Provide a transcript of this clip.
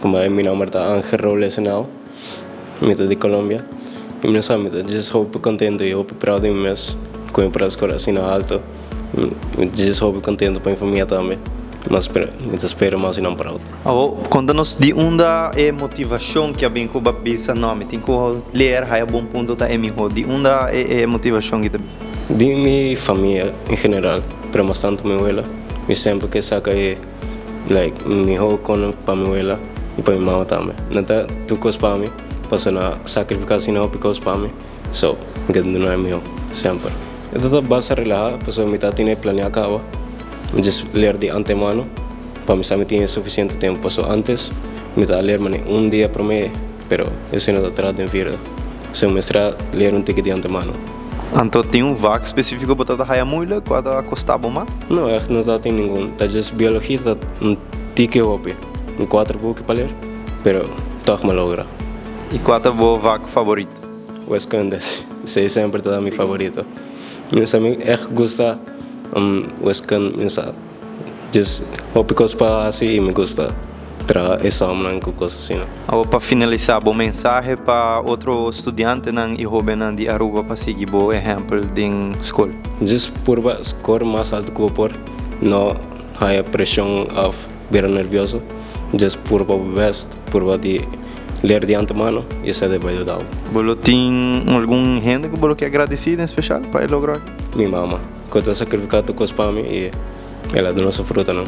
Mi nomber ta Angel Robles Henao. Mi ta di Colombia. Y mi sa, mi ta just hopi contento y hopi proud di mi mes cu mi por a score asina alto. Mi ta just hopi contento pa mi famia tambe. Mas mi ta spera mas y nan proud. Awo, conta nos di unda e motivacion cu a bin cu bo a bisa, "No, mi tin cu leer, haya bon punto ta e miho"? Di unda e motivacion cu ta bin? Di mi famia en general, pero mas tanto mi wela. Mi semper ke saca e like miho con pa mi wela y pa mi mama tambe. Nan ta tur cos pa mi, paso nan a sacrifica asina hopi cos pa mi. So, mi ke duna e miho semper. E ta basta relaha, pasobra mi ta tene planea caba. Mi just leer di antemano pa mi sa mi tin suficiente tempo. Paso antes mi ta leer mane un dia prome, pero esey no ta traha den vida. So mi mester a leer un tiki di antemano. Anto tin un vak specifico bo ta haya moeilijk, cu ta costa bo mas? No, echt no ta tin ningun. Ta just biologia ta un tiki hopi. Un cuatro buki pa leer, pero toch mi a logra. Y cua ta bo vak favorito? Wiskunde, esey semper ta mi favorito. Mi sa mi echt gusta wiskunde, mi sa just hopi cos pa haci y mi gusta traha examennan cu cos asina. Awor, pa finalisa, bo mensahe pa otro studiantenan y hobennan di Aruba pa sigui bo ehempel den scol. Just purba score mas alto cu bo por, no haya presion of bira nervioso. Just purba bo best, purba di leer di antemano y esey ta bay yuda bo. Bo lo tin algun hende cu bo lo kier agradeci en special pa e logro aki? Mi mama, cu ta sacrifica tur cos pa mi y el a duna su frutanan.